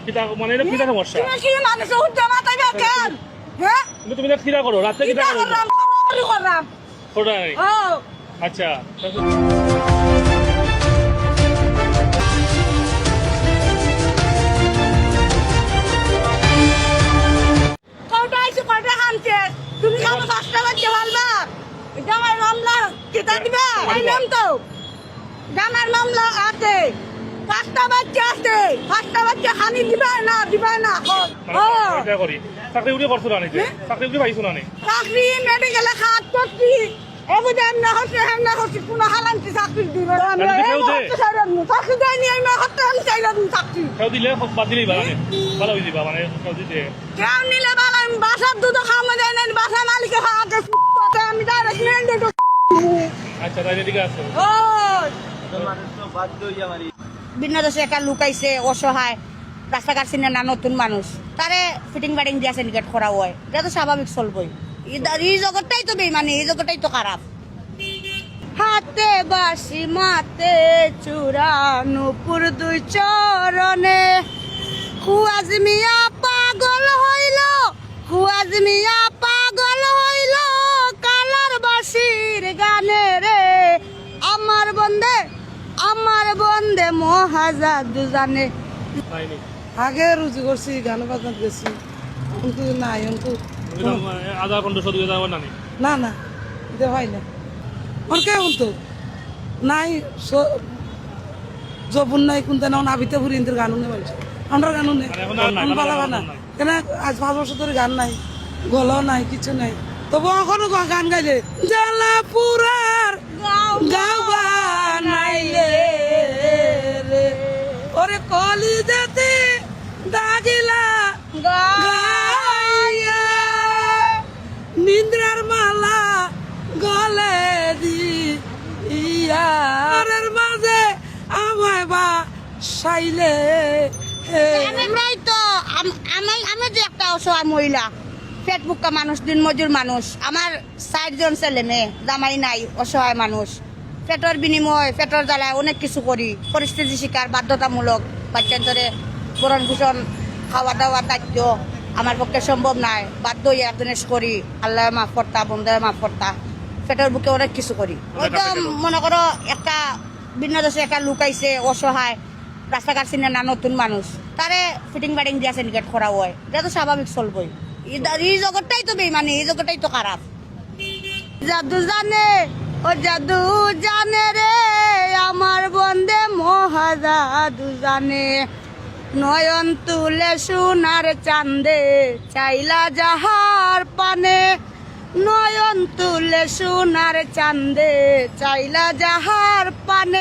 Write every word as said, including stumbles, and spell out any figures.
কিতা, মানে, ইটা কিতা সমস্যা? তুমি কি মানুষর উদ্যম মাতাইবা কেন? হ্যাঁ? কিন্তু তুমি ইটা কিতা করো? রাতে কিতা কিতা করো? করলাম? কড়াকড়ি করলাম। কড়াকড়ি? ও। আচ্ছা। কয়টা আইছে, কয়টা খানছে? তুমি খাবো পাঁচটা বাজছে, ভালবা? জামাই মামলা কিতা দিবা? আইলাম তো। জামাই মামলা আছে, পাঁচটা বাজছে আছে, পাঁচটা বাজছে খানি দিবা না, দিবা না? ও। চাকরি উঠি করছো না নি? হ্যাঁ? চাকরি উঠি পাইছো না নি? চাকরি মেডিকেলে কাজ করছি, এ বুঝে এমনি হচ্ছে, এমনি হচ্ছে, কোনো হালান্তি চাকরি দিবে না। আমি চাকরি দেয়নি, আমি হচ্ছে, আমি চাইলাম চাকরি। কেউ দিলে বাদ দিলেই ভালো, ভালো হয়ে যাবে, মানে কেউ দিতে কেউ নিলে বালা, আমি বাসার দুধও খাওয়া যায় না, বাসা মালিকে খাওয়াতে সুস্থ আছে, আমি direct মেন রোডে। আচ্ছা, তাই এদিকে আসো। ওই। ভিন্ন দেশে একটা লোক আইছে, অসহায়, রাস্তাঘাট চিনে না, নতুন মানুষ, তারে ফিটিং বাটিং দিয়া সিন্ডিকেট করা হয়, এটা তো স্বাভাবিক চলবই। এই দা-, এই জগৎটাই তো বেইমানি, এই জগৎটাই তো খারাপ। হাতে বাঁশি মাতে চূড়া নূপুর দুই চরণে, খুয়াজ মিয়া পাগল হইল, খুয়াজ মিয়া পাগল হইল কালার বাঁশির গানে রে, আমার বন্দে, আমার বন্দে মহাজাদু জানে। আগে রুজি করছি, গান বাজনাত গেছি, কিন্তু নাই, কিন্তু আধা ঘন্টা শুধু যাওয়ার না নেই। না, না, এটা হয় না। ওর কে বলতো? নাই, স-, জবুন নাই, কোনটা না, আবিতে ফুরি ইন্দ্র গানও নেই বলছে। আমরা গানও নেই। মানে এখন আর নাই, এখন মানে বালা এখন বানা। নাই। কেন আজ পাঁচ বছর ধরে গান নাই, গলাও নাই, কিছু নাই। তবু এখনো গা-, গান গাইলে, "জ্বালা পুরার গাও বানাইলে রে, ওরে কলিজাতে দাগিলা গাইয়া, নিন্দ্রার মালা গলে দিয়া, ঘরের মাঝে আমায় বা সাইলে।" আমরাই তো, আম-, আমি, আমি যে একটা অসহায় মহিলা, পেট ভুক্কা মানুষ, দিনমজুর মানুষ, আমার চারজন ছেলে মেয়ে, জামাই নাই, অসহায় মানুষ। পেটর বিনিময়ে, পেটর জ্বালায় অনেক কিছু করি। পরিস্থিতি শিকার, বাধ্যতামূলক। বাচ্চান্তরে ভরণ পোষণ, খাওয়া দাওয়া, দায়িত্ব আমার পক্ষে সম্ভব নয়। বাধ্য হইয়া একজনের করি। আল্লাহ মাফ করতা, বন্দায় মাফ করতা। পেটর ভুকে অনেক কিছু করি। ওই তো মনে করো একটা ভিন্ন দেশে একটা লোক আইছে, অসহায়, রাস্তাঘাট চিনে না, নতুন মানুষ, তারে ফিটিং বাটিং দিয়া সিন্ডিকেট করা হয়, এটা তো স্বাভাবিক চলবই। এই দা-, এই জগৎটাই তো বেইমানি, এই জগৎটাই তো খারাপ। জাদু জানে, ও জাদু জানে রে, আমার বন্দে মহা জাদু জানে। নয়ন তুলে সোনার চান্দে, চাইলা যাহার পানে। নয়ন তুলে সোনার চান্দে, চাইলা যাহার পানে।